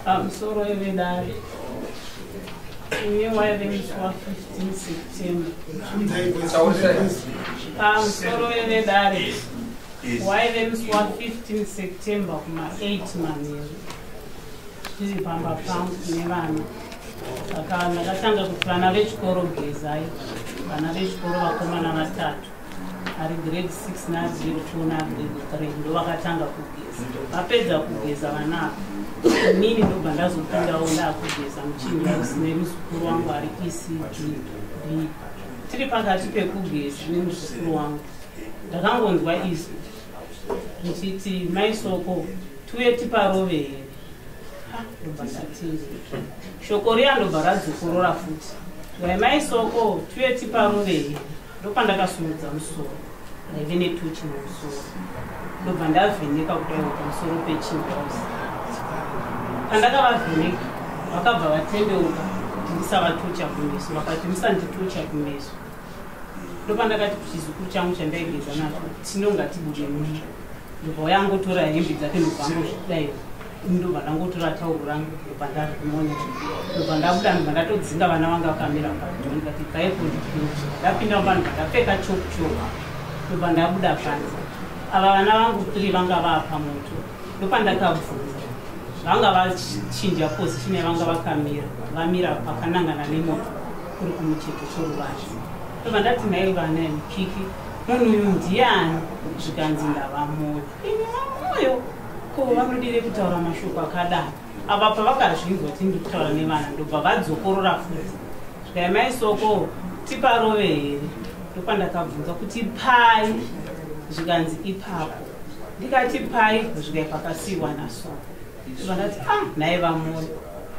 Pamusoro vedare, ini waive musi wa15 September. Pamusoro vedare, waive musi wa15 September kuma8 manheru, tiri pamba pangu nevana. Saka ndakatanga kuti vana vechikoro gezai. Vana vechikoro vakomana vatatu, ari grade 6 nagrade 2 nagrade 3, ndo vakatanga kugeza. Vapedza kugeza vana ava, inini ndobva ndazopindawo ndaakugeza muchinda nemuzukuru wangu ari ECD B. Tiri pakati pekugeza nemuzukuru wangu, ndakangonzwa izwi richiti, "Maisoko, tiuye tiparove here?" Ah, ndobva ndati shoko riya ndobva radzokorora futi, "Wai Maisoko, tiuye tiparove here?" Ndopandakasimudza musoro, ndaive netochi mumusoro, ndobva ndavheneka kudaiwo pamusoro pechimhouse. Pandakavavheneka, vakabva vatendeuka kuti ndisavatocha kumeso, vakati, "Musanditocha kumeso." Ndopandakati kuchizukuru changu chandaigeza nacho, "Tinonga tibude muno." Ndobva yangotora hembe dzake, ndobva angozvidai. Ndobva ndangotora tauro rangu, ndobva ndarimonya, ndobva ndabuda, ndobva ndatodzinga vana vanga vakamira padoor. Ndikati, "Bvaipo." Ndapinda mumba, ndobva ndapfeka chopu chopu, ndobva ndabuda panze. Ava vana vangu three vanga vapa moto. Ndopandakabvunza, vanga vachinja position yavanga vakamira, vamira pakanangana nemoto kuri kumucheto choruvanze. Ndobva ndati, "Nhai vana mukiki, munhu uyu ndiani?" Zvikanzi, "NdavaMoyo." Ini vaMoyo ko vanodire kutaura mashoko akadaro? Ava pavakazvinzwa kuti ndiri kutaura nevana, ndobva vadzokorora futi, zvikai, "Maisoko, tiparove here?" Ndopandakabvunza kuti, "Pai?" Zvikanzi, "Ipapo." Ndikati, "Pai?" Zvikai, "Pakasiyiwa naSoko." Ndobva ndati, "Ah, nhai vaMoyo,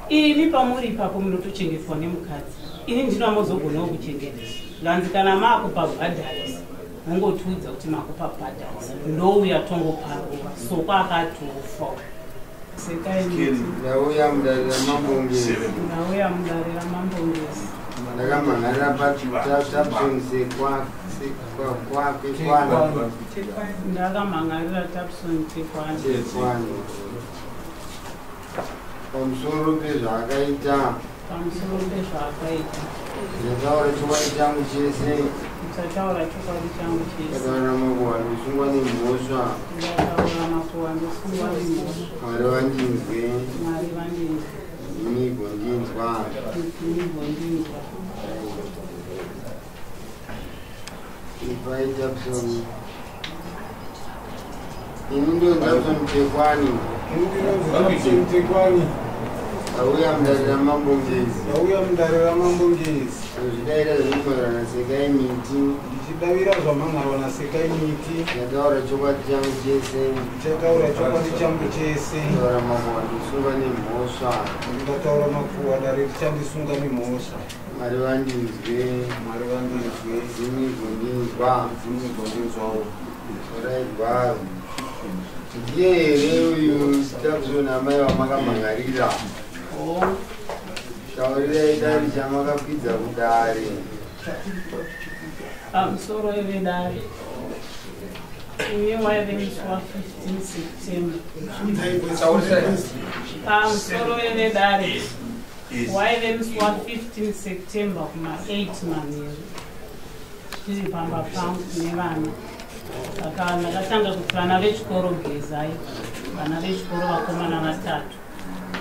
imi pamuri ipapo munotochengetwa nemukadzi, ini ndinomozogonawo kuchengeta?" Zvikanzi, "Kana maakupabhadharisa, mongotiudza kuti makupabhadharisa, ndouya tongoparova. Soko akatofa." Sekai miti. Ndauya mudare raMambongezi. Ndauya mudare raMambongezi. Ndakamhan'arira paTapson Sekwana. Ndakamhan'arira Tapson Tekwana. Tekwana pamusoro pezvaakaita. Pamusoro pezvaakaita. Ndichataura chokwadi changu chese. Ndichataura chokwadi changu chese. Ndataura makuhwa, ndosungwa nemhosva. Ndataura makuhwa, ndosungwa nemhosva. Mwari vandinzwe. Mwari vandinzwe. Ndimi gondinzwa. Ndimi gondinzwa. Ipai Tapson. Ini ndonzi Tapson Tekwani. Ndinonzi Tekwani. Auya mudare raMambongezi. Auya mudare raMambongezi. Zvidavira zvekumhan'arwa naSekai Miti. Ndichidavira zvamhan'arwa naSekai Miti. Ndataura chokwadi changu chese. Ndichataura chokwadi changu chese. Ndataura makuhwa, ndosungwa nemhosva. Ndikataura makuhwa, dare richandisunga nemhosva. Mwari vandinzwe. Mwari vandinzwe. Ndimi gondinzwa. Ndimi gondinzwawo. Torai gwaro. Ndiye here uyu Tapson amai vamakamhan'arira? Oh. Taurirai dare chamakakwidza kudare. Pamusoro vedare, ini waive musi wa15 September. Pamusoro vedare, waive musi wa15 September kuma8 manheru, tiri pamba pangu nevana. Saka ndakatanga kuti vana vechikoro gezai. Vana vechikoro vakomana vatatu,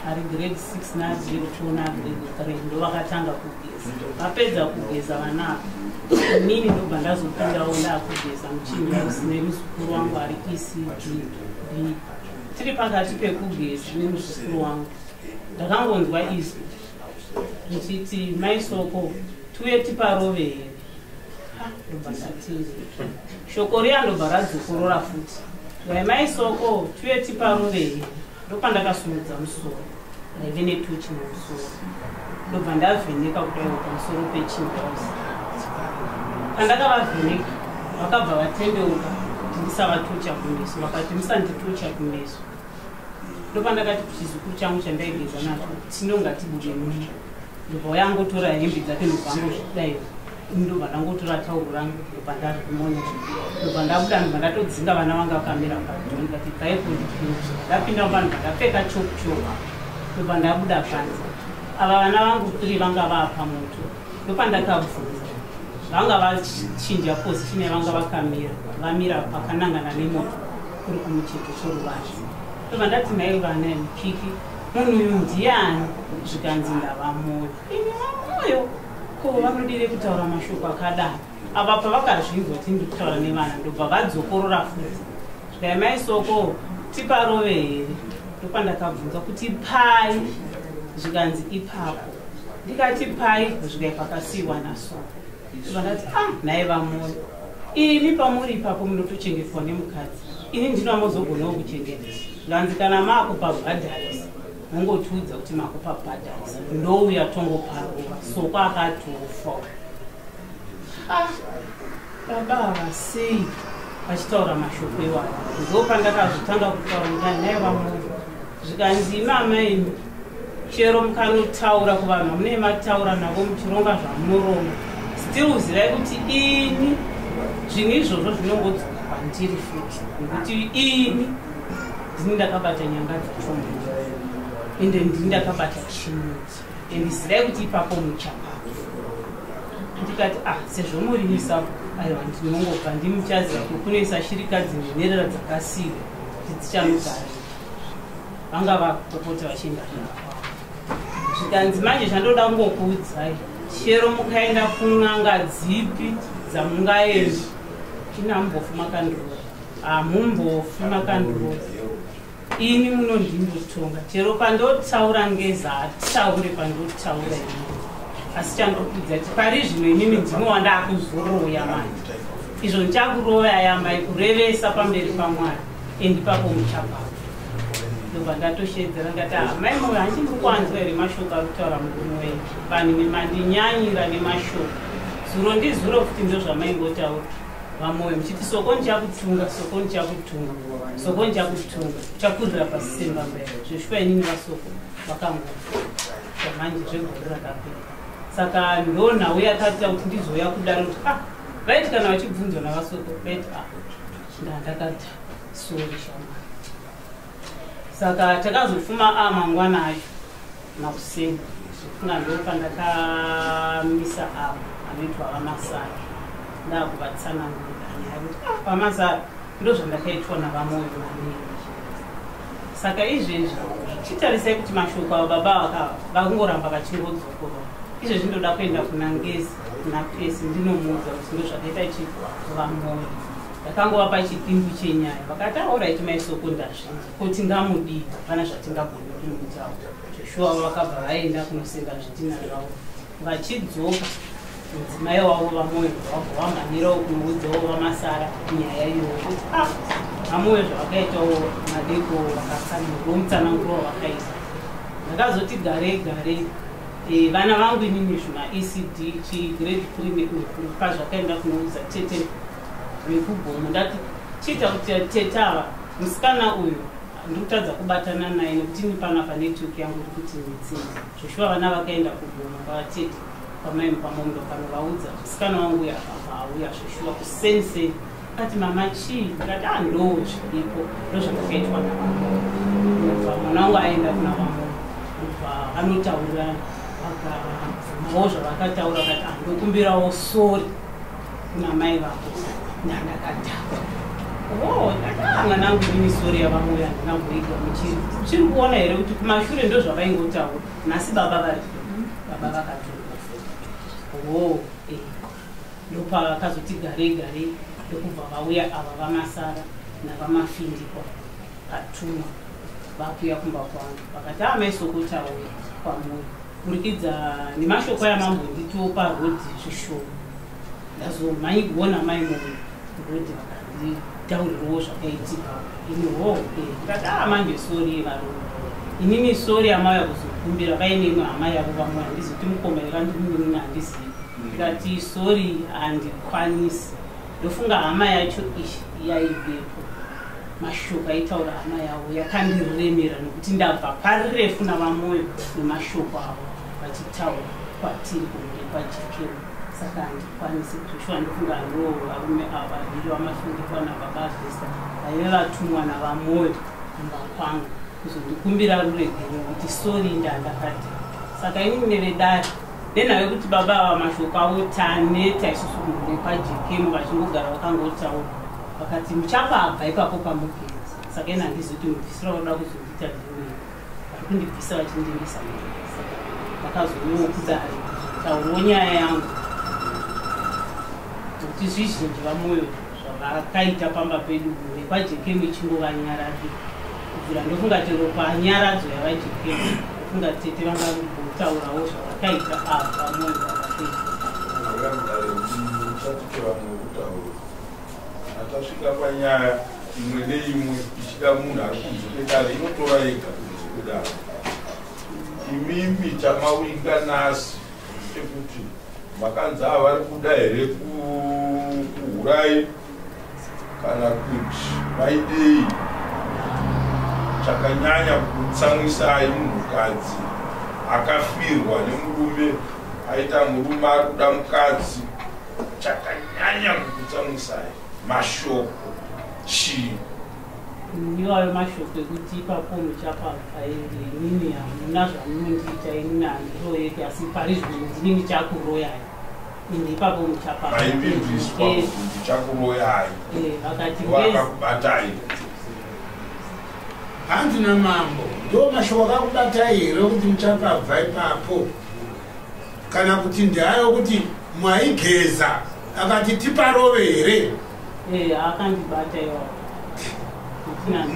ari grade 6 nagrade 2 nagrade 3, ndo vakatanga kugeza. Vapedza kugeza vana ava, inini ndobva ndazopindawo ndaakugeza muchinda nemuzukuru wangu ari ECD B. Tiri pakati pekugeza nemuzukuru wangu, ndakangonzwa izwi richiti, "Maisoko, tiuye tiparove here?" Ah, ndobva ndati shoko riya ndobva radzokorora futi, "Wai Maisoko, tiuye tiparove here?" Ndopandakasimudza musoro, ndaive netochi mumusoro, ndobva ndavheneka kudaiwo pamusoro pechimhouse. Pandakavavheneka, vakabva vatendeuka kuti ndisavatocha kumeso, vakati, "Musanditocha kumeso." Ndopandakati kuchizukuru changu chandaigeza nacho, "Tinonga tibude muno." Ndobva yangotora hembe dzake, ndobva angozvidai. Ini ndobva ndangotora tauro rangu, ndobva ndazvimonera, ndobva ndabuda, ndobva ndatodzinga vana vanga vakamira padoor. Ndikati, "Bvaipo." Ndipinda, ndapinda mumba, ndobva ndapfeka chopu chopu, ndobva ndabuda panze. Ava vana vangu three vanga vapa moto. Ndopandakabvunza, vanga vachinja position yavanga vakamira, vamira pakanangana nemoto kuri kumucheto kworuvanze. Ndobva ndati, "Nai vana mukiki, munhu uyu ndiani?" Zvikanzi, "NdavaMoyo." Ini vaMoyo ko vanodire kutaura mashoko akadaro? Ava pavakazvinzwa kuti ndiri kutaura nevana, ndobva vadzokorora futi, zvikai, "Mai Soko, tiparove here?" Ndopandakabvunza kuti, "Pai?" Zvikanzi, "Ipapo." Ndikati, "Pai?" Zvikai, "Pakasiyiwa naSoko." Ndobva ndati, "Ah, nhai vaMoyo, imi pamuri ipapo munotochengetwa nemukadzi, ini ndinomozogonawo kuchengeta?" Zvikanzi, "Kana maakupabhadharisa, mongotiudza kuti makupabhadharisa, ndouya tongoparova. Soko akatofa." Ah, baba ava sei vachitaura mashoko iwayo? Ndopandakazotanga kutaura kuti, "Nhai vaMoyo." Zvikanzi, "Imama imi, chero mukanotaura kuvanhu vamunee mataura navo, muchironga zvamunoronga, still zivai kuti ini zvinhu izvozvo zvinongodzoka kwandiri futi, nekuti ini ndini ndakabata nyanga dzacho, ende ndini ndakabata chimuti, ende zivai kuti ipapo muchapapo." Ndikati, "Ah, sezvo murimisa, aiwa, ndinongobva. Ndimuchaziva kuti kunoisa shirikadzi nenherera dzakasiyiwa kuti dzichanogara." Vanga vakupopota vachienda kwavo. Zvikanzi, "Manje zvandoda kungokuudzai, chero mukaenda kun'anga dzipi dzamungaenda, ini hamumbofi makandirova, hamumbofi makandirova. Ini munondindotonga, chero pandotaura ngeza hataure pandotaura ini. Asi chandokudza kuti pari zvino inini ndimo wandakuzoroya manje. Izvo ndichakurovaya mai, kurevesa pamberi paMwari, endipapo muchapapo." Ndobva ndatoshedzera, ndati, "Amai Moyo, hanchiri kwanzwa here mashoko ari kutaura murume wenyu? Vanhu mandinyanyira nemashoko. Zuro ndizuro futi ndozvamaingotaura vaMoyo, muchiti, 'Soko ndichakutunga, Soko ndichakutunga, Soko ndichakutunga, uchakurira pasi sembambaira.' Zveshuwa inini vaSoko vakangofa zvamanje zvegore rakapera." Saka ndo nhau yakaita kuti ndizouya kudaro, kuti ah, vaiti kana vachibvunzwa navaSoko vaiti, "Ah, ndandakadhakwa, sorry shamwari." Saka takazofuma a mangwana acho makuseni, funga ndo pandakamisa avo anoitwa vaMasara, ndakuvatsanangurira nyaya kuti, "Ah, vaMasara, ndo zvandakaitwa navaMoyo manini. Saka izvezvi chitarisai kuti mashoko avo baba vaka vangoramba vachingodzokorora. Izvezvi ndoda kuenda kuna Ngezi, kuna Pesi, ndinomuudza kuti ndo zvakaita chivaMoyo." Ndakangovapa chidimbu chenyaya. Vakati, "Alright, maiSoko, ndazvinzwa. Ko tingamudii? Hapana zvatingagone kumuitawo." Zveshuwa vakabva vaenda kunosenga zvidhina zvavo. Vachidzoka, mudzimai wavo vaMoyo vabva vamhanyirawo kunoudzawo vaMasara nyaya iyoyo kuti, "Ah, vaMoyo zvavakaitawo madeko." Vakatsanangura wavakaita. Ndakazoti garei garei, vana vangu inini zvima ECD chigrade 3 pazvakaenda kunoudza tete vekugomo, ndati, "Chiita kuti tete ava, musikana uyu ndikutadza kubatana naye nekuti ini panapa network yangu iri kuti mitsini." Zvoshuwa vana vakaenda kugomo kwavatete kwamai Mupamondo, kanovaudza musikana wangu uyu akabva auya. Zveshuwa kuseniseni akati, "Mama, chii?" Ndikati, "A, ndo zviripo, ndo zvandakaitwa navaMoyo." Ubva mwana wangu aenda kuna vaMoyo, ubva vanotaurirana, vakabvumawo zvavakataura. Vakati, "Ah, ndokumbirawo sorry kuna mai vako, ndandakadhakwa." Oh, ndati, "Mwanangu, ini sorry yavaMoyo handina kuigamuchiri. Uchiri kuona here kuti kumashure ndo zvavaingotaura? Nhasi baba vari, baba vakatongofa." Oh, eh. Ndopavakazoti garei garei, ndokubva vauya ava vaMasara navaMafindikwa patumwa, vakuya kumba kwangu. Vakati, "Amai Soko, tauya kwamuri burikidza nemashoko yamambonditiwo parodhi zvishoma. Ndazomhanyigona mai Moyo rodhi, vakanditaurirawo zvakaitika." Ini ho, ndikati, "A, manje sorry varume, inini sorry yamauya kuzokumbira." Vaine imwe hama yavo vamwe, handizoti mukoma here, andimunini, handizivi. Ndikati, "Sorry, handikwanisi." Ndofunga hama yacho iyi yaivepo, mashoko aitaura hama yavo yakandiremera, nekuti ndabva parirefu navaMoyo nemashoko avo vachitaura kwatiri kumhuri kwaJekero. Saka handikwanisi zveshuwa. Ndofunga ndo varume ava vaviri vamasungirwa nababa Vesta vaive vatumwa navaMoyo kumba kwangu kuzondikumbira ruregerero kuti sorry, ndandakati. Saka inini nevedare, nenhau yekuti baba ava mashoko avo taneta isusu mhuri kwaJekemu, vachingogara vakangotaura, vakati muchapabva ipapo pamugezi. Saka ini handizi kuti mubvisira vanoda kuzondiita ndiwei, vari kundibvisa vachindiendesa mhuri. Saka ndakazouyawo kudare taurawo nyaya yangu, nekuti zvizhinji vaMoyo zvavakaita pamba pedu, mhuri kwaJekemu ichingovanyaradi kubvira. Ndofunga chero panyaradzo yavaJekemu, ndofunga tete vangangotaurawo zvavakaita ava vaMoyo pamba pedu. Auya mudare, muchatipe vamwe vekutaura kana tasvika panyaya imwe neimwe ichida munhu ari kunze kwedare, inotora yega kunze kwedare. Imimi chamawinga nhasi chekuti makanzi ava vari kuda here kuhurai kana kuti vaidei? Chakanyanya kukutsamwisai, munhukadzi akafirwa nemurume, aita murume ari kuda mukadzi, chakanyanya kukutsamwisai mashoko chii? Iwayo mashoko ekuti ipapo muchapabva, inini hamuna zvamunondiita, inini handiroyeki, asi pari zvino ndini ndichakuroyai ende ipapo muchapabva. Maivimbiswa kuti ndichakuroyai? Vakati. Vakakubatai? Hanzi namambo, ndo mashoko akakubatai here kuti muchapabva ipapo, kana kuti ndeayo kuti mwaigeza akati tiparove here? Akandibata iwapo.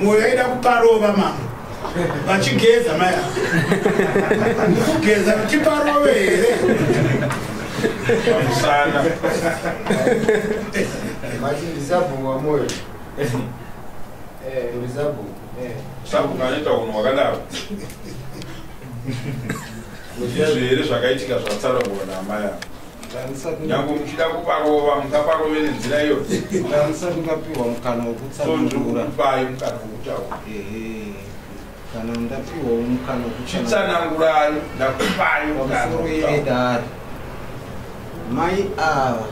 Mwoyo aida kuparova mambo vachigeza maya, ndikugeza, tiparove here? Pamusana. Mati ndisabhuku waMoyo, ndisabhuku? Sabhuku anoita unhu hwakadaro? Ndizvo here zvakaitika zvatsanangurwa naamai ava? Nyange muchida kuparova, mungaparove nenzira iyo? Ndandisati ndapiwa mukana wekutsanangura. Kupai mukana wekutaura. Ehe, kana ndapiwawo mukana wekutsanangura. Chitsanangurai, ndakupai mukana Pamusoro wekutaura. yedare, mai ava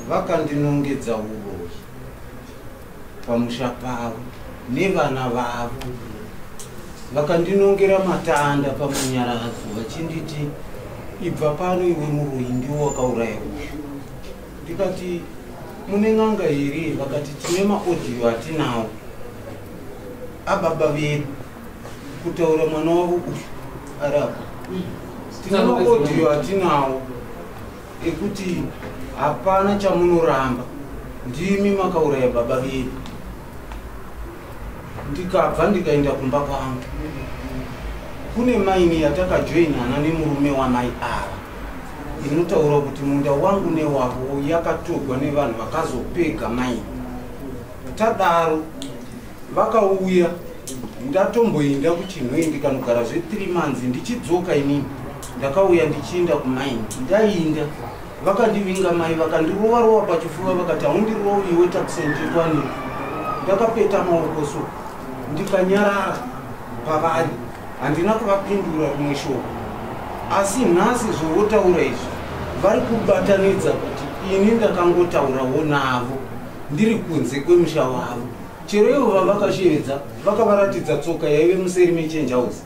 vakandinongedza uroyi pamusha pavo nevana vavo. Vakandinongera matanda pamunyaradzo vachinditi, "Ibva pano iwe muroyi, ndiwo wakauraya uyu." Ndikati, "Mune n'anga here?" Vakati, "Tine maaudio atinawo ababa vedu kutaura mwana wavo uyu ari apa. Tine maaudio atinawo ekuti hapana chamunoramba, ndimi makauraya baba vedu." Ndikabva ndikaenda kumba kwangu. Kune maini yatakajoinana nemurume wamai ava inotaura kuti munda wangu newavo yakatogwa nevanhu vakazopega maini. Tadaro vakauya, ndatomboenda kuChinhoyi ndikanogara zve3 months. Ndichidzoka inini ndakauya ndichienda kumaini, ndainda vakandivinga mai, vakandirova rova pachifuva, vakati, "Haundirovi iwe Takson Chetwani." Ndakapeta maoko so ndikanyarara pavari, handina kuvapindura rimwe shoko. Asi nhasi zvovotaura izvi, vari kubatanidza kuti ini ndakangotaurawo navo ndiri kunze kwemusha wavo. Chero ivo vavakashevedza vakavaratidza tsoka yaive museri mechange house.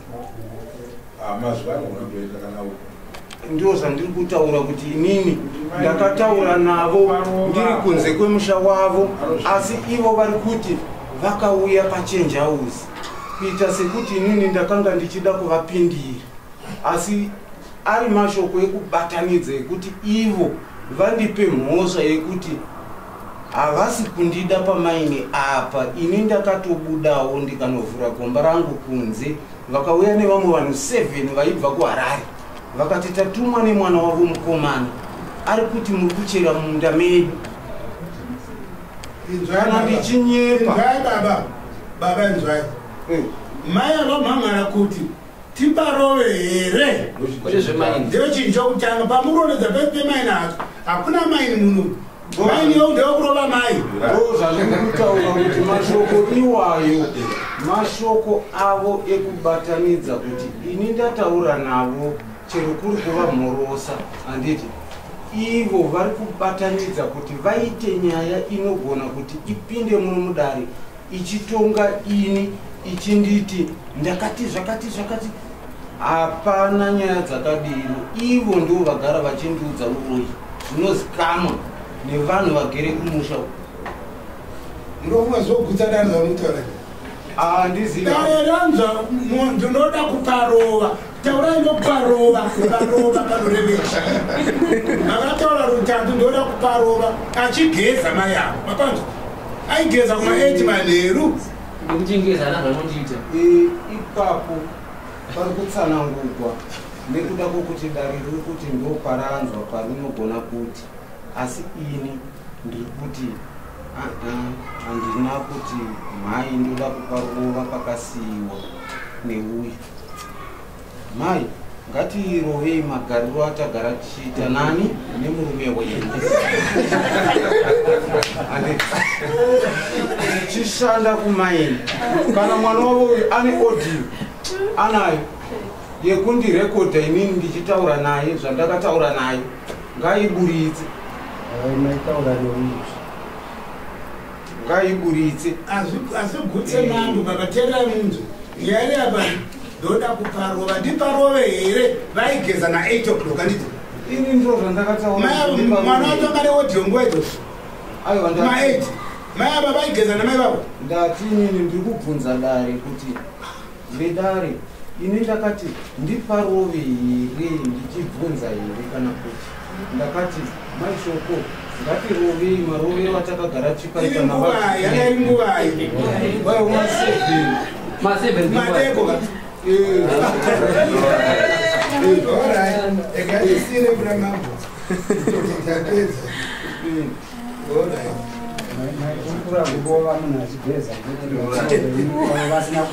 Mazuva anogona kutoita kana uko. Ndo zvandiri kutaura kuti inini ndakataura navo ndiri kunze kwemusha wavo, asi ivo vari kuti vakauya pachange house kuita sekuti inini ndakanga ndichida kuvapindira, asi ari mashoko ekubatanidza ekuti ivo vandipe mhosva yekuti havasi kundida pamaini apa. Ini ndakatobudawo ndikanovhura gomba rangu kunze, vakauya nevamwe vanhu 7 vaibva kuHarare, vakati tatumwa nemwana wavo mukomana ari kuti muri kuchera munda medu. Kana ndichinyepa. Inzwai baba, baba, inzwai. Mai avamhamhara kuti tiparove here? Kwete zvemaini. Ndiyo chinhu chokutanga pamuronedza pemaini hacho, hakuna maini muno. Maini yo ndewekurova mai. Ndo zvandiri kutaura kuti mashoko iwayo mashoko avo ekubatanidza kuti ini ndataura navo, chero kuri kuvamhorosa, handiti? Ivo vari kubatanidza kuti vaite nyaya inogona kuti ipinde muno mudare ichitonga ini, ichinditi ndakati zvakati zvakati. Hapana nyaya dzakadino. Ivo ndo vagara vachindiudza uroyi zvinozikamwa nevanhu vagere kumusha uku. Munofunga zvogutsa dare zvamutaura? Handizivi. Dare ranzwa ndinoda kuparova. Taurai ndokuparova, kuparova panorevei? Makataura rutatu ndoda kuparova achigeza mai avo. Mapanzwa? Aigeza kuma 8 manheru. Nekuchengeza ana zvanondiita. Ipapo pari kutsanangurwa nekuda kwokuti dare riri kuti ndoparanzwa parinogona kuti, asi ini ndiri kuti handina kuti mhai ndoda kuparova pakasiyiwa neuyu. Mai, ngatirovei magariro atagara tichiita nani nemurume wenyu. Tichishanda kumaini. Kana mwana wavo uyu ane audio anayo yekundirekodha inini ndichitaura naye zvandakataura naye, ngaiburitse. Ngaiburitse. Azvigutse mambo, baba, teererai munzwe. Nyaya iri apa ndoda kuparova. Ndiparove here? Vaigeza na 8 o'clock handiti? Ini ndiro zvandakataura. Mwana wacho anga neaudio nguva idzodzo. Aiwa, Ma 8. Mai ava vaigeza namai vavo. Ndati inini ndiri kubvunza dare kuti vedare, ini ndakati ndiparove here ndichibvunza here, kana kuti ndakati mai Shoko ngatirovei marovero atakagara tichipaita. Iri nguvai? Yanga iri nguvai? Ma 7. Ma 7. Madeko ka? Alright. Ekatisire kuna mambo. Tapedza. Alright.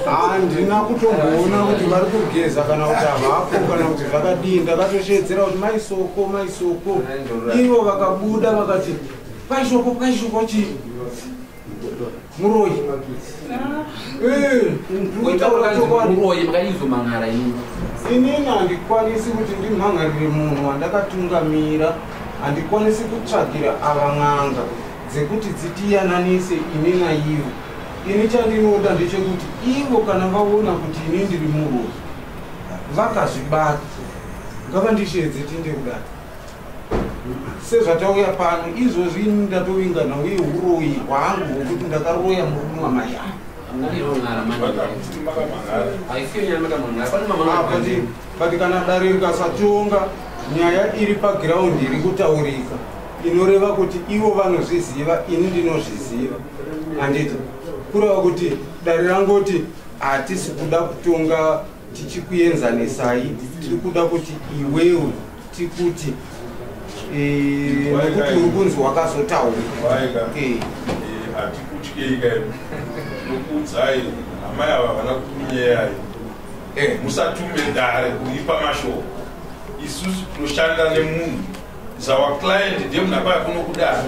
Handina kutomboona kuti vari kugeza kana kuti havapo kana kuti zvakadii. Ndakatoshedzera kuti mai Soko, mai Soko, ivo vakabuda vakati paishoko, paishoko chii muroyi. Ndikutaura chokwadi. Muroyi makaizomangara ini. Inini handikwanisi kuti ndimhangarire munhu wandakatungamira. Handikwanisi kutsvagira ava n'anga dzekuti dzitiyananise ini naivo. Ini chandinoda ndechekuti ivo kana vaona kuti ini ndiri muroyi vakazvibata, ngavandishedze tiende kudare sezvatauya pano izvozvi. Ini ndatovinga nhau yeuroyi hwangu hwokuti ndakaroya murume wamai avo. Anganirongara manje. Haisiyo nyaya makamangara. Pane mama. But kana dare rikasatonga nyaya iri pagiraundi iri kutaurika, inoreva kuti ivo vanozviziva, ini ndinozviziva, handiti? Kureva kuti dare rangoti hatisi kuda kutonga tichikuenzanisai, tiri kuda kuti iwewe tikuti nekuti uri kunzi wakazotaura. Hatikutyei kai, tinokuudzai amai ava havana kukunyeyai. Musatume dare kuripa mashoko. Isusu tinoshanda nemunhu zawa client, ndiye munhu akauya kuno kudare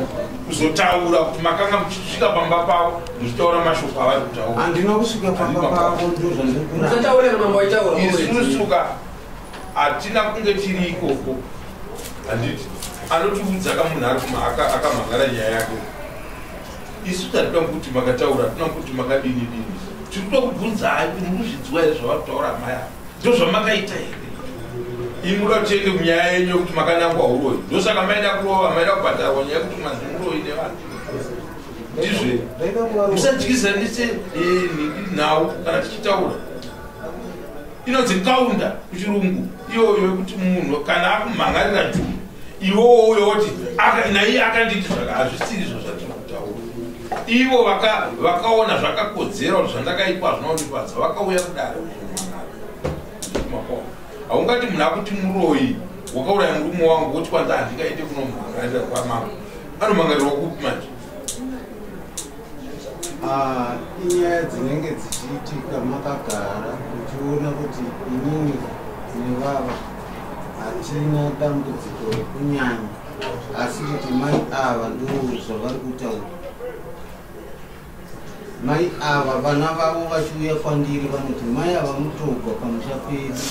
kuzotaura kuti makanga muchisvika pamba pavo muchitaura mashoko avari kutaura. Handina kusvika pamba pavo, ndo zvandiri. Musataura mambo aitaura. Isusu ka hatina kunge tiri ikoko, handiti? Anotiudza kamunhu ari akamhangara nyaya yake. Isu tatida kuti makataura, hatina kuti makadini dini. Tiri kuda kubvunzai kuti murikuzvinzwa here zvavari kutaura amai ava? Ndo zvamakaita here? Imi muda kuti tiende kunyaya yenyu yekuti makanangwa uroyi, ndosaka maida kurova, maida kubhadharwa nyaya yekuti manzi muroyi nevanhu, ndizvo? Musadyizanise nhau kana tichitaura. Inonzi kaunda kuchirungu iyoyo, yekuti munhu kana akumhangarira chinhu, iwowo uyo woti naiye akanditi zvaka. Hazvisiri izvo zvatiri kutaura. Ivo vakaona zvakakodzera kuti zvandakaitwa hazvina kundifadza, vakauya kudare kuzomhan'ara. Haungati munhu akuti muroyi, wakauraya murume wangu, woti kwanza handingaende kunomhangarira kwamambo. Anomhangarirwa kupi manje? Inyaya dzinenge dzichiitika makagara uchiona kuti inini nevava hatina dambudziko rekunyanya, asi kuti mai ava ndo zvavari kutaura. Mai ava vana vavo vachiuya kwandiri vanoti mai ava mutogwa pamusha pedu,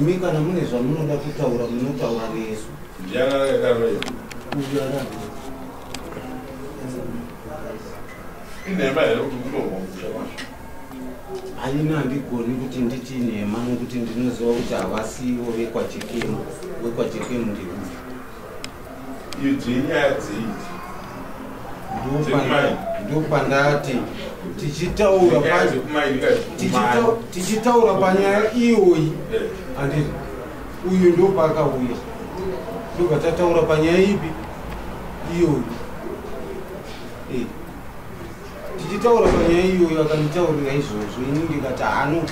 imi kana mune zvamunoda kutaura munotaura nesu. Ndiani akadaro? Inhema here kuti kutorwa musha wacho? Haina, handigoni kuti nditi nhema nokuti ndinoziva kuti havasivo vekwaJekemu. WekwaJekemu ndeuyu. Idzi inyaya dzeidzi? Ndopandati tichitaura tichitaura panyaya iyoyi, handiti uyu ndopaakauya, ndobva tataura panyaya ipi iyoyi. Tichitaura panyaya iyoyo akanditaurira izvozvo, ini ndikati hano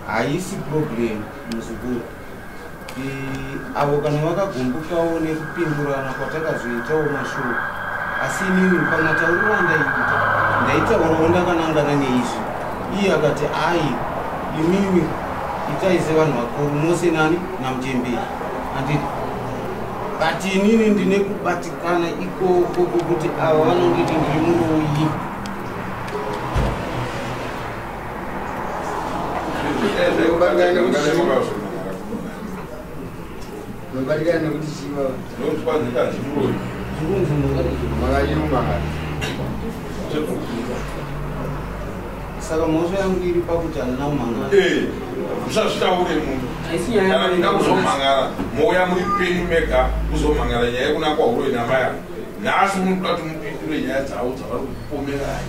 haisi problem muzukuru. Avo kana vakagumbukawo nekupindurana kwatakazoitawo mashoko, asi inini pamatauriro andaita ndaitaurawo ndakanangana neizvi. Iye akati ai, imimi itai sevanhu vakuru mose nani namuchemberi, handiti? But inini ndine kubatikana ikoko kokuti ava vanonditi ndiri muroyi. Munobatikana nekuti chiva makanyuma. Saka mhosva yangu iri pakuti handina kumhangara. Musazvitaure munhu kana ndida kuzomhangara, mouya muri penyu mega kuzomhangara nyaya yekuna kwahuroi namai avo. Nhasi unotoda kuti mupindure nyaya dzavo dzavari kupomerai.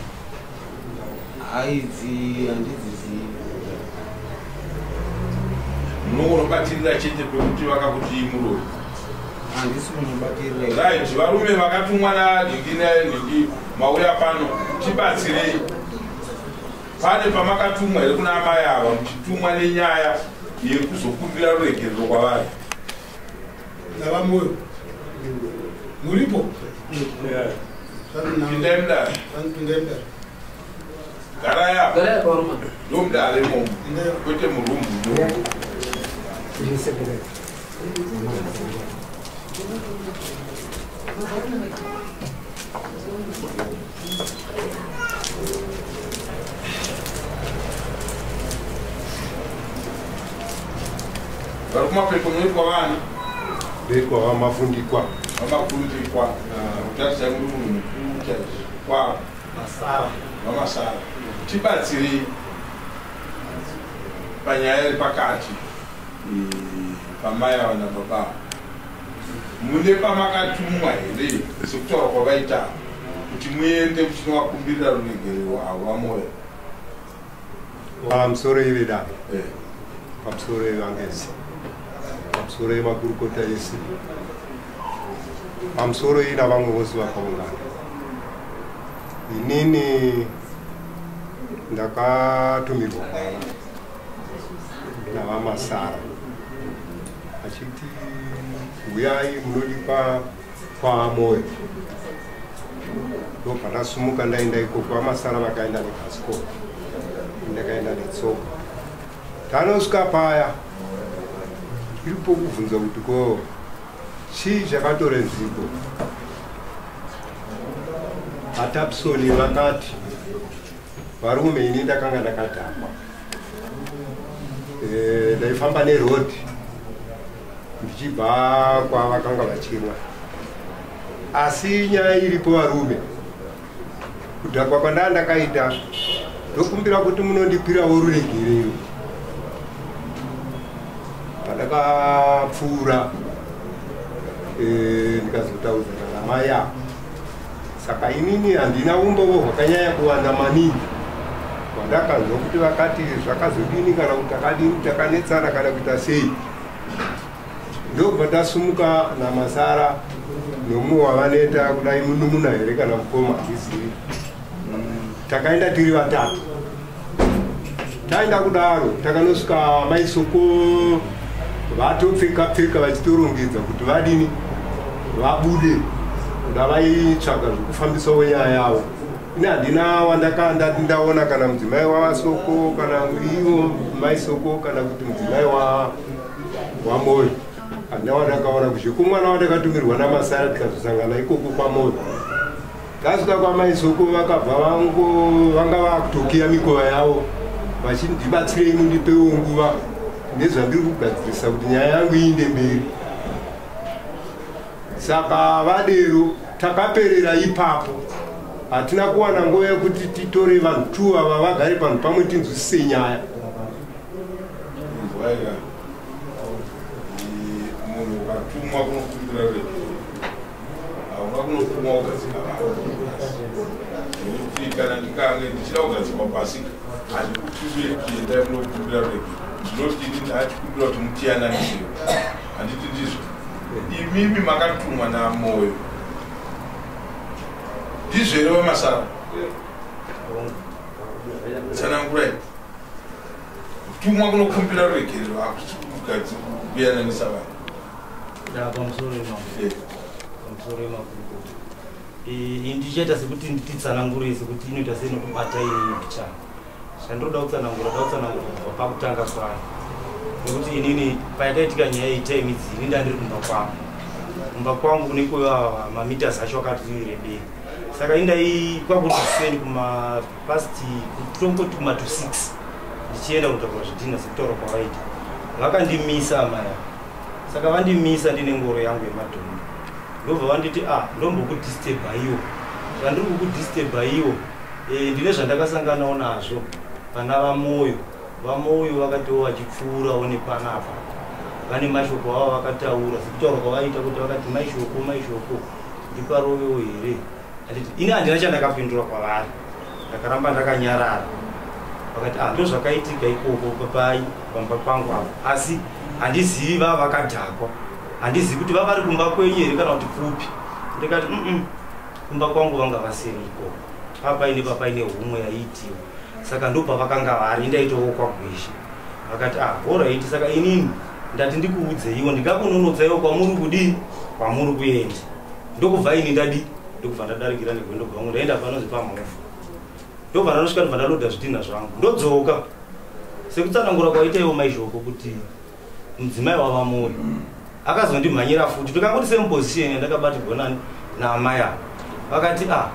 Haidzi handidzizivi. Munongonobatirira chete pekuti vakakuti muroyi. Handisi kunobatirira. Right, varume vakatumwa nanhingi nanhingi mauya pano, tibatsirei. Pane pamakatumwa here kuna amai ava muchitumwa nenyaya yekuzokumbira ruregerero kwavari? NavaMoyo muripo? Pindai mudare. Pindai mudare. Garai apa, ndomudare imomo, kwete murumu. Vari kumapeto munoitwa vani? Ndoitwa VaMafundikwa. VaMafundikwa, kutarisai muri munhu mukuru chaizvo. Kwa Masara. VaMasara, tibatsirei panyaya iri pakati pamai ava nababa. Mune pamakatumwa here sekutaura kwavaita kuti muende muchinovakumbirira ruregerero avo VaMoyo? Pamusoro ivedare, pamusoro evangezi, pamusoro emakurukota ese, pamusoro ina vamwe vose vakaungana. Inini ndakatumirwa navaMasara achiti uyai munodipa kwaMoyo. Ndobva ndasumuka ndaenda ikoko. VaMasara vakaenda nebhasikoro, ndakaenda netsoka. Tanosvika paya, iripo kubvunza kuti ko chii chakatore nzvimbo. VaTapsoni vakati, varume, ini ndakanga ndakadhakwa, ndaifamba nerodhi ndichibva kwavakanga vachimwa. Asi nyaya iripo varume, kudhakwa kwandaa ndakaita, ndokumbira kuti munondipirawo ruregerero. Pandakapfuura ndikazotaudzana namai avo. Saka inini handina umbovo hwakanyanya kuwanda maningi hwandakanzwa kuti vakati zvakazodini kana kuti takadini, takanetsana kana kuita sei. Ndobva tasumuka naMasara nomumwe wavaneta kudai munun'una here kana mukoma, handizivi. Takaenda tiri vatatu. Taenda kudaro takanosvika maisoko vatopfeka pfeka vachitorongedza kuti vadini vabude, kuda vaitsvaga zvekufambisawo nyaya yavo. Ini handina wandakandati ndaona, kana mudzimai wavasoko kana ivo maisoko kana kuti mudzimai waMoyo, handina wandakaona kuzvekumwana wandakatumirwa naMasara. Tikazosangana ikoko kwaMoyo. Tasvika kwamaisoko vakabva vanga vakutokiya mikova yavo vachindibatsirei, mundipewo nguva nezvandiri kugadzirisa kuti nyaya yangu iinde mberi. Saka vadero takaperera ipapo, hatina kuwana nguva yekuti titore vanhu tu ava vagare panhu pamwe tinzwisise nyaya. Inzwaika, munhu ukatumwa kunokumbira ruregerero, hauna kunotumwa kugadzika vanhu pasi, nekuti kana ndikange ndichida kugadzikwa pasi, handikutumiri kuti endai munokumbira ruregerero. Ndinoti ini ndachikumbira kuti mutiyananisewo, handiti ndizvo? Imimi makatumwa naMoyo, ndizvo here, vaMasara? Tsanangurai. Kutumwa kunokumbira ruregerero hakusi kuyananisa vanhu. Da, pamusoro imambo. Pamusoro yemakurukota, iyi ndichaita sekuti ndititsanangure sekuti inoita seinotobata inini mbichana. Zvandiroda kutsanangura, da kutsanangura kubva pakutanga kwayo, nekuti inini payakaitika nyaya iyi, time idzi ini ndandiri kumba kwangu. Kumba kwangu kune kuva mameters acho akati rebei, saka indai kwakutiseni kuma past, tongoti kuma to 6, ndichienda kunotakura zvidhina sekutaura kwavaita. Vakandimisa amaya. Saka vandimisa ndine ngoro yangu yemadhongi, ndobva vanditi, "A, ndombokudisturba iwo. Zvandiri kukudisturba iwo, ndine zvandakasanganawo nazvo pana vaMoyo. VaMoyo vakatiwo vachipfuurawo nepanapa, vane mashoko avo vakataura, sekutaura kwavaita kuti vakati, 'Maishoko, maishoko, ndiparovewo here?' Anditi ini handina chandakapindura kwavari, ndakaramba ndakanyarara. Vakati, 'Ah, ndo zvakaitika ikoko papai pamba pangu apo, asi handizivi vava vakadhakwa, handizivi kuti vavari kumba kwenyu here kana kuti kupi.' Ndikati, Kumba kwangu vanga vasiri ikoko, papaine papaine humwe yaiitiwa, saka ndopavakanga vari, indaitowo kwaGweshe." Vakati, "Ah, alright, saka inini ndati ndikuudzeiwo, ndingakunonotsaiwo kwamuri kudii, kwamuri kuenda." Ndokubva ini ndadi, ndokubva ndadarikira negwendo gwangu, ndaenda panonzi paMhofu. Ndobva ndanosvika, ndobva ndalodha zvidhinha zvangu, ndodzoka. Sekutsanangura kwaitaiwo maishoko kuti mudzimai wavaMoyo akazondimhanyira futi, ndikangoti same position yandakabatirwa nani naamai ava. Vakati, "A,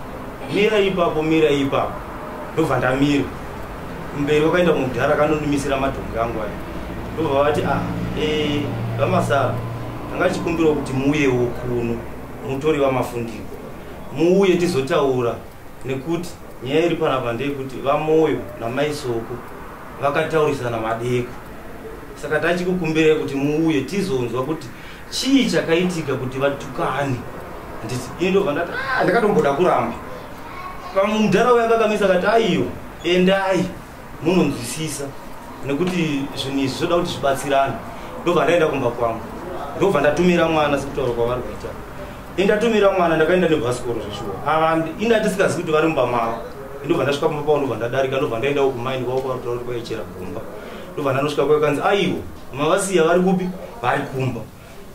mira ipapo, mira ipapo." Ndobva ndamira. Mberi wakaenda mudhara akanondimisira madhongi angu aya. Ndobva vati, "A, vaMasara, ndanga chikumbirawo kuti muuyewo kuno, mutori vaMafundiko, muuye tizotaura, nekuti nyaya iri panapa ndeyekuti vaMoyo namaisoko vakataurisana madeko, saka tachikukumbirai kuti muuye tizonzwa kuti chii chakaitika kuti vatukane." Nditi ini ndobva ndati, "Ah," ndakatomboda kuramba. Pamudhara uyo akakamisa akati, "Aiyo, endai munonzwisisa, nekuti zvinhu izvi zvoda kuti zvibatsirane." Ndobva ndaenda kumba kwangu, ndobva ndatumira mwana sekutaura kwavari kuita. Indatumira mwana, ndakaenda nebhasikoro zveshuwa. Ava inda tisingazivi kuti vari mumba mavo. Ndobva ndasvika pamba pavo, ndobva ndadarika, ndobva ndaendawo kumaini kwavo kwavari kutaura kuti kwaichera gomba. Ndobva ndanosvika kwayo, kanzi, "Aiwa, mavasiya vari kupi? Vari kumba."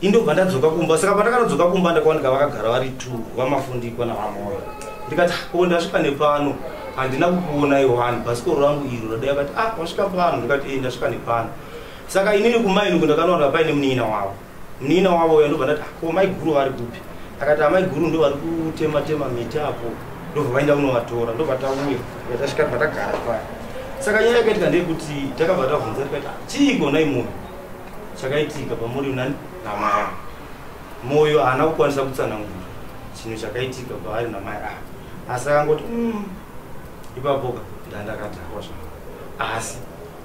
Indobva ndadzoka kumba. Saka pandakadzoka kumba, ndakawanika vakagara vari two, vaMafundikwa navaMoyo. Ndikati, "Ah, ko ndasvika nepano, handina kukuonai wani, bhasikoro rangu iro radai." Akati, "Ah, wasvika pano?" Ndikati, "E, ndasvika nepano." Saka inini kumaini ndakanowana paine munin'ina wavo. Munin'ina wavo uyo, ndobva ndati, "Ah, ko mai guru vari kupi?" Akati, "Amai guru ndo vari kutema tema miti apo." Ndobva vaenda kunovatora, ndobva tauya, tasvika, tobva tagara paya. Saka nyaya yakaitika ndeyekuti takabva tabvunza, tikati, "Ah, chiiko nai Moyo chakaitika pamuri nani namai avo?" Moyo haana kukwanisa kutsanangura chinhu chakaitika paari namai avo, asi akangoti, ipapoka ndandakadhakwa zvangu, asi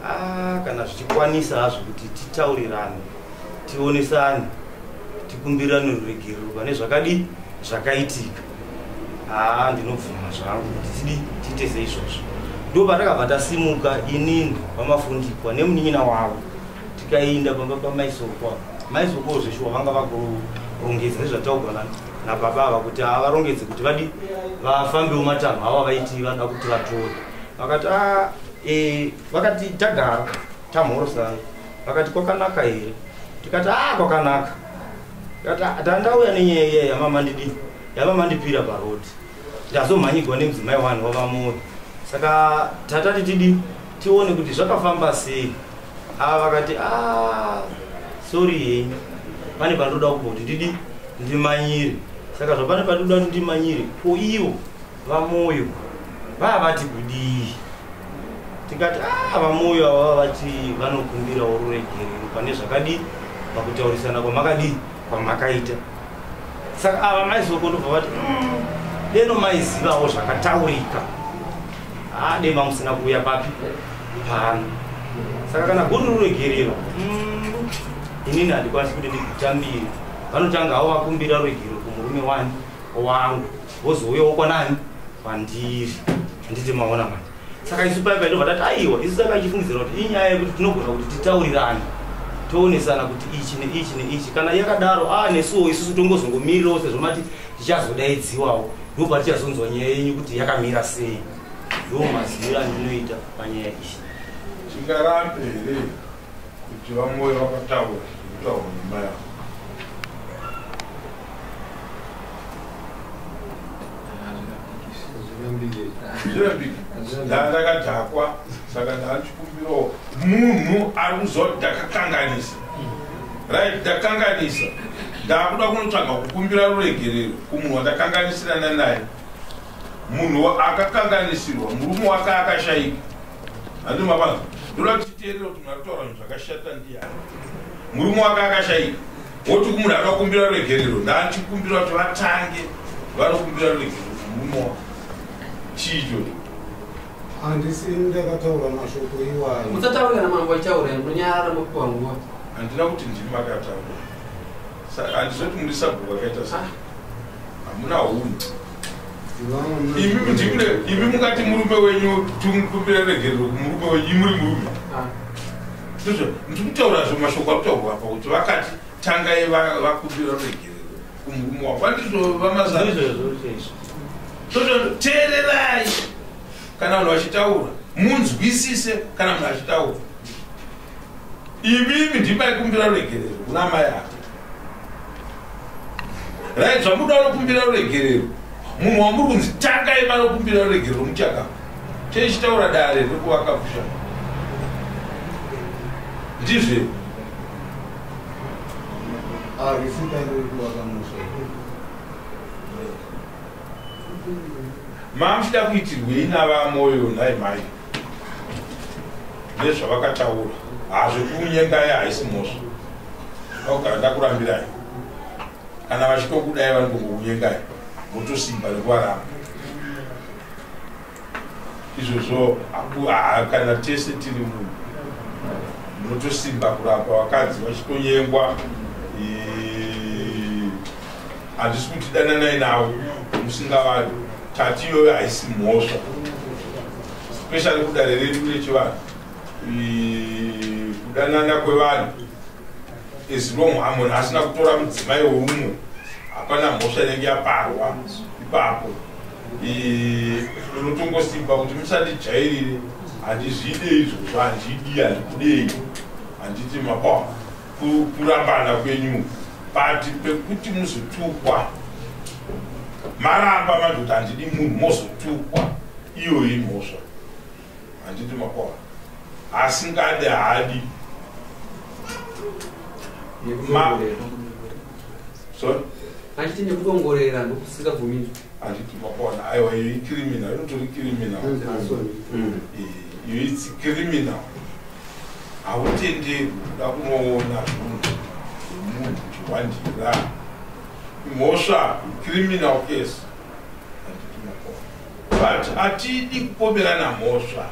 ah, kana zvichikwanisa hazvo kuti titaurirane, tionesane, tikumbirane ruregerero pane zvakadi zvakaitika, haa, ndinobvuma zvangu kuti tidi tiite seizvozvo." Ndo patakabva tasimuka inini, vaMafundikwa nemunin'ina wavo, tikaenda pamba pamaisoko. Maisoko zveshuwa vanga vakurongedza nezvataurwa nababa ava kuti havarongedze kuti vadi vafambewo matanho avo vaiti vada kuti vatore. Vakati, "Ah, vakati tagara tamhorosana, vakati, 'Kwakanaka here?' Tikati, 'A, kwakanaka.' Tikati, "Ah, tandauya nenyaya iya yamamandidi yamamandipira parodi, ndazomhanyigwa nemudzimai wani wavaMoyo, saka tatati tidi tione kuti zvakafamba sei." Ava vakati, "A, sorry henyu, pane pandoda kumboti ndidi ndimanyire. Saka zvapane pandoda kuti ndimanyire, ko ivo vaMoyo vavati kudii?" Tikati, "A, vaMoyo ava vati vanokumbirawo ruregerero pane zvakadii pakutaurisana kwamakadii kwamakaita." Saka ava maizoko ndobva vati deno maizivawo zvakataurika, dema musina kuuya papi pano. Saka kana guri ruregerero, inini handikwanisi kuti ndigutambire. Vanotanga havo vakumbira ruregerero kumurume wani wangu, vozouyawo kwanani kwandiri. Handiti maona manje. Saka isu paipa ndobva tati aiwa, isu takachifungidzira kuti inyaya yekuti tinogona kuti titaurirane, toonesana kuti ichi neichi neichi. Kana yakadaro nesuwo isusu tongozongomirirawo sezvo mati tichazodaidziwawo, ndobva tichazonzwa nyaya yenyu kuti yakamira sei. Ndo maziviro andinoita panyaya iyi. Tingarambe here kuti vaMoyo vakataura zvekutaurwa nemai avo? Zvirambike. Ndakadhakwa, saka ndachikumbirawo munhu ari kuziva kuti ndakakanganisa. Right, ndakanganisa. Ndakuda kunotsvaga kukumbira ruregerero kumunhu wandakanganisirana naye. Munhu akakanganisirwa, murume wake akashaika. Handiti mapanzwa? Ndoda kuti titeerere kuti munhu ari kutaura zvinhu zvakashata ndiyani. Murume wake akashaika. Woti kumunhu akakumbira ruregerero, ndachikumbira kuti vatange vanokumbira ruregerero kumurume wake. Chii ichocho? Handisi ndakataura mashoko iwayo. Musataura kana mambo achitaura, munonyarara mopiwa nguva. Handina kuti ndimi makataura. Handizoti muri sabhuku akaita sei. Hamuna hunhu. Imi mungati murume wenyu tumukumbira ruregerero kumurume wenyu, muri murume. Ndizvo ndikutaura zvo mashoko akutaurwa apa kuti vakati tangai vakumbira ruregerero kumurume wako. Handizvo vaMazana. Teererai kana vanhu vachitaura, munzwisise kana munhu achitaura. Imimi ndimaikumbira ruregerero kuna mai avo. Right, zvamuda vanokumbira ruregerero. Munhu wamuri kunzi tangai vanokumbira ruregerero muchaka. Cheichitaura dare rekuvaka musha. Ndizve. Harisi dare rekuvaka musha. Mamuchida kuitirwei navaMoyo nhai mai? Nezvavakataura. Hazvekunyengai haisi mhosva. Ndakugara ndakurambirai. Kana vachitokudai vanotongokunyengai. Motosimba nekuvaramba. Izvozvo kana tese tiri munhu. Munotosimba kuramba vakadzi vachitonyengwa. Handisi kuti dananai navo musingavadi. Tati iyoyo haisi mhosva. Especially kudare redu rechivanhu. Kudanana kwevanhu as long munhu asina kutora mudzimai weumwe, hapana mhosva inenge yaparwa ipapo. Unotongosimba kuti musandijairire, handizvide izvozvo, handidi, handikudei, handiti mapa kurambana kwenyu. But pekuti muzotukwa, maramba manje kuti handidi munhu, mozotukwa, iyoyo imhosva. Handiti mapa asingade haadi. Sorry? Achiti nekudongorera ndokusingabvumidzwi. Handiti mapona, aiwa, iyo icriminal, inotori criminal. Iyo it's criminal. Hautenderwi kuda kunoona zvinhu zvemunhu uchiwandira. Mhosva, criminal case. Handiti mapona. But hatidi kupomerana mhosva.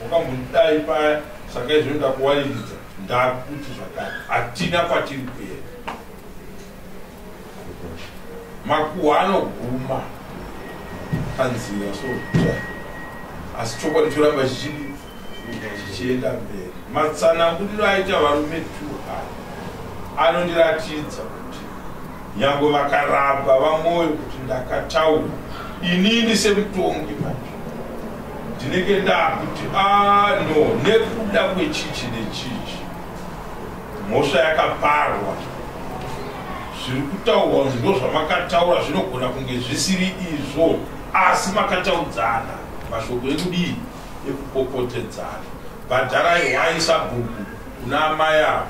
Wakambondidai paya, saka izvo ndakuwaniridza, ndakuti zvakare hatina kwatiri kuenda. Makuhwa anoguma panzira so, asi chokwadi choramba chichienda mberi. Matsananguriro aita varume tu aya anondiratidza kuti nyange vakaramba vaMoyo kuti ndakataura, inini semutongi manje ndinenge ndakuti no, nekuda kwechichi nechichi mhosva yakaparwa. Zviri kutaurwa kunzi ndo zvamakataura zvinogona kunge zvisiri izvo, asi makataudzana mashoko ekudii, ekupopotedzana. Bhadharai hwai sabhuku kuna amai avo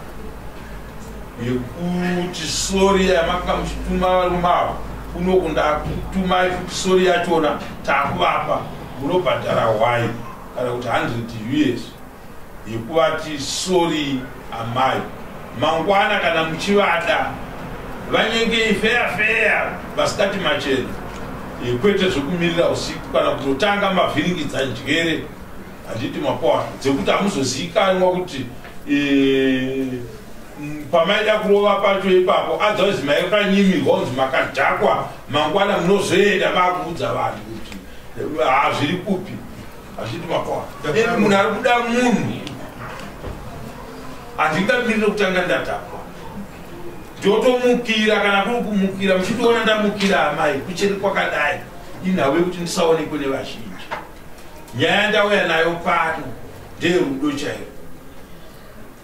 yekuti sorry yamakanga muchituma varume avo kunoku, ndakutumai futi sorry yachona takuvapa, munobhadhara hwai kana kuti 100 US yekuvati sorry amai. Mangwana kana muchivada vanyengei feya feya vasikati machena, kwete zvekumirira usiku kana kutotanga mavhiringidza njere, handiti mapoa, dzekuti hamuzozivikanwa kuti pamaida kurova pacho ipapo, otherwise maikanyimirwa kunzi makadhakwa. Mangwana munozoenda makuudza vanhu kuti hazviri kupi, hazviti mapoa. Munhu ari kuda munhu, handingamirire kutanga ndadhakwa, ndotomukira. Kana kuri kumukira, muchitoona ndamukira amai kucheri kwakadai, inhau yekuti ndisaonekwe nevazhinji. Nyaya ndauya nayo pano ndeyerudo chairo.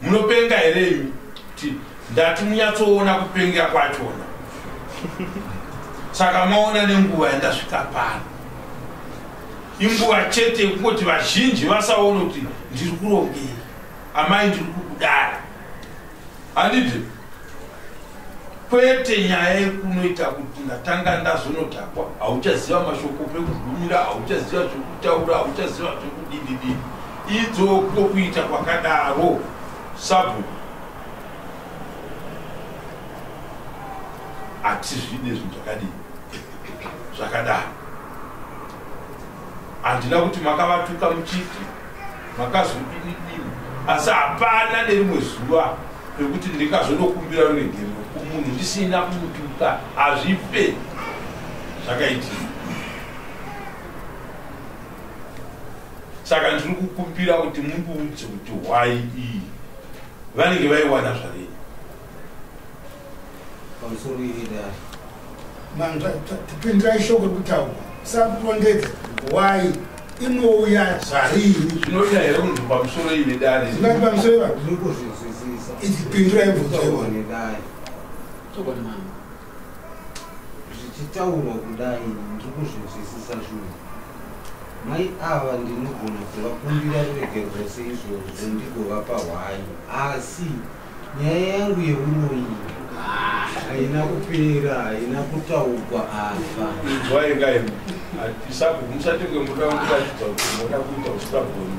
Munopenga here imi? Kuti ndati munyatsoona kupenga kwachona. Saka maona nenguva yandasvika pano, inguva chete yekungoti vazhinji vasaona kuti ndiri kurongei. Amai, ndiri kukudara, handiti? Kwete nyaya yekunoita kuti ndatanga ndazonodhakwa, hauchaziva mashoko pekugumira, hauchaziva zvekutaura, hauchaziva zvekudididii. Idzoko kuita kwakadaro, sabhuku, hatizvide zvinhu zvakadii zvakadaro. Handina kuti makavatuka muchiti makazodinidini, asi hapana nerimwe zuva pekuti ndingazonokumbira ruregerero kumunhu ndisina kumutuka. Hazvipe zvakaitika. Saka ndiri kukumbira kuti mundiudze kuti hwai iyi vanenge vaiwana zvarini. Pamusoro ivedare. Tipindirai shoko rekutaura, sakurondedza wai inouya zvarini. Zvinoita here kunzi pamusoro ive dare? Zvingati pamusoro iva. Ndiri kuzvinzwisisa. Ipindurai bvunzo Kutaurwa ivo. nedare, zvichitaurwa kudai, ndiri kuzvinzwisisa zvinhu. Mai ava ndinogona kuvakumbira ruregerero seizvozvo, ndigovapa hwai, asi nyaya yangu yeuroyi haina kupera, haina kutaurwa apa. Inzwai kaimi, sabhuku, musatenge muda kuratidza kuti muda kuita usabhoni.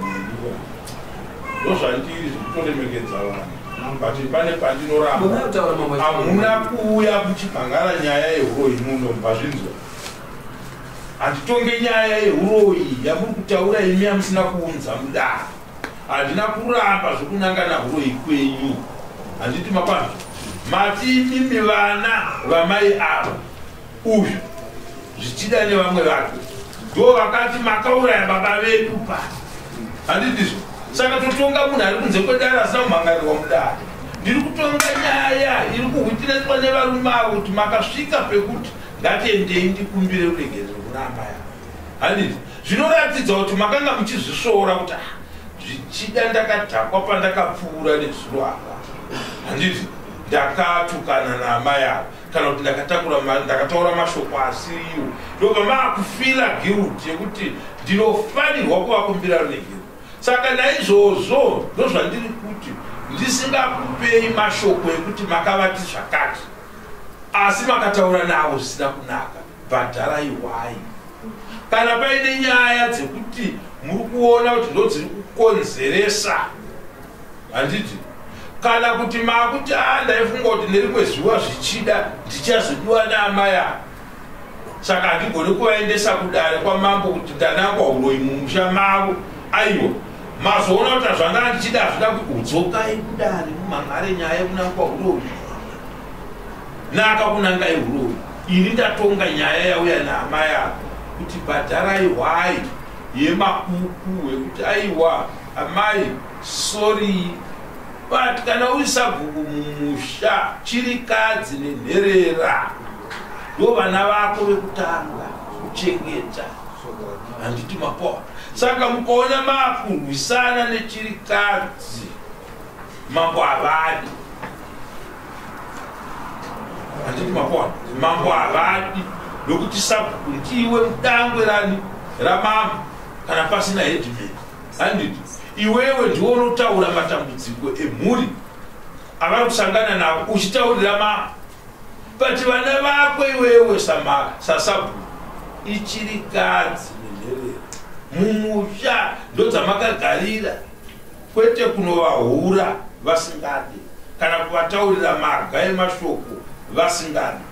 Ndozvandiri zvekutoremekedza vanhu, but pane pandinoramba. Hamuna kuuya muchibhangara nyaya yeuroyi muno, mubvazvinzwa. Handitonge nyaya yeuroyi yamuri kutaura imi yamusina kuunza mudare. Handina kuramba zvekunangana uroyi kwenyu, handiti mapano? Mati imimi vana vamai ava, uyu zvichida nevamwe vake, ndo vakati makauraya baba vedu pa, handitizvo? Saka totonga munhu ari kunze kwedare asina kumhangarirwa mudare. Ndiri kutonga nyaya iri kuhwitineswa nevarume avo kuti makasvika pekuti ngatiendei ndikumbire ruregerero kuna amai avo, handiti? Zvinoratidza kuti makanga muchizvisvoora kuti, "Ah, zvichida ndakadhakwa pandakapfuura nezuro apa, handiti? Ndakatukana naamai avo kana kuti ndakatakura ndakataura mashoko asiriwo." Ndobva maakufeela guilt yekuti ndinofanirwa kuvakumbira ruregerero. Saka naizvozvo ndozvandiri kuti ndisingakupei mashoko ekuti makavati zvakati, asi makataura navo zvisina kunaka. Bhadharai hwai kana paine nyaya dzekuti muri kuona kuti ndo dziri kukonzeresa, handiti? Kana kuti maakuti, a ndaifunga kuti nerimwe zuva zvichida ndichazodiwa naamai ava, saka handigoni kuvaendesa kudare kwamambo kuti ndanangwa uroyi mumusha mavo. Aiwa, mazoona kuti zvandanga ndichida hazvida kudzokai kudare mumhangare nyaya yekunangwa uroyi. Naka kunangai uroyi, ini ndatonga nyaya yauya naamai ava kuti bhadharai hwai yemakuku ekuti aiwa amai, sorry. But kana uri sabhuku mumusha, chirikadzi nenherera ndo vana vako vekutanga kuchengeta, handiti mapoa? Saka mukaona maakurwisana nechirikadzi, mambo havadi, handiti mapoa? Mambo havadi, nokuti sabhuku ndiwe mudangwe rani ramambo kana pasina headman, handiti? Iwewe ndiwe unotaura matambudziko emhuri avari kusangana navo uchitaurira mambo, but vana vako iwewe sasabhuku ichirikadzi nenherera mumusha, ndodzamakagaririra, kwete kunovahura vasingade. Kana kuvataurira maga emashoko vasingadi.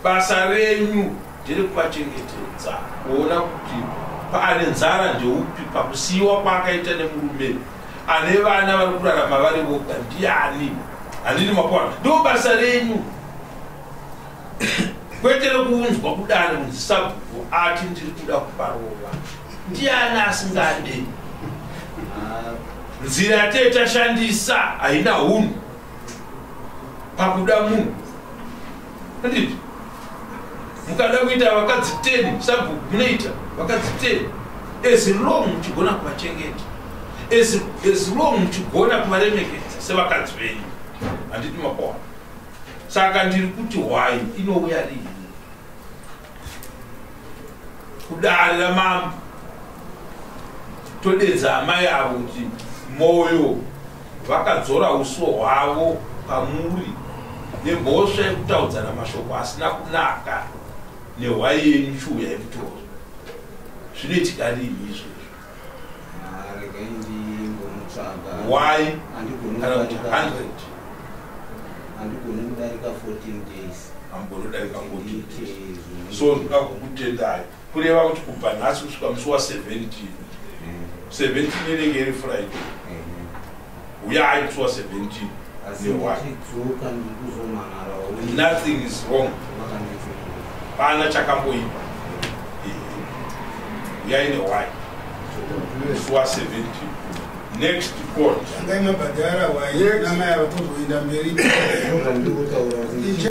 Basa renyu nderekuvachengetedza, kuona kuti paane nzara ndeupi, pakusiyiwa kwaakaita nemurume ane vana vari kurarama vari voga ndiani. Handini makwana? Ndo basa renyu, kwete rekuunzwa kudare kunzi sabhuku ati ndiri kuda kuparova. Ndiani asingade? Nzira yatee tashandisa haina hunhu pakuda munhu, handiti? Mukada kuita vakadzi 10, sabhuku, munoita vakadzi 10 as long muchigona kuvachengeta, as long muchigona kuvaremekedza sevakadzi venyu, handiti makona? Saka ndiri kuti hwai inouya rini kudare ramambo? Todedza amai avo kuti Moyo vakadzora uso hwavo pamuri nemhosva yekutaudzana mashoko asina kunaka nehwai yenyu. Chiuya yemutoro. Zvinoitika rini izvozvo? Ah, regai ndimbomutsvaga. Why? Handigoni Kana kuti kudarika 100. Handigoni kudarika 14 days. Ambonodarika 14 Ndiite days. zvimwe. So ndoda kukutendai, kureva kuti kubva nhasi kusvika musi wa17, 17 inenge iri Friday, uyai musi wa17 Asi nehwai. ndichidzoka ndiri kuzomhan'arawo. Nothing is wrong. Pana chakamboipa. Uyai nehwai musi wa17, next court. Angai mabhadhara wai namai ava, tozoenda mberi. Ndiri kutaura kuti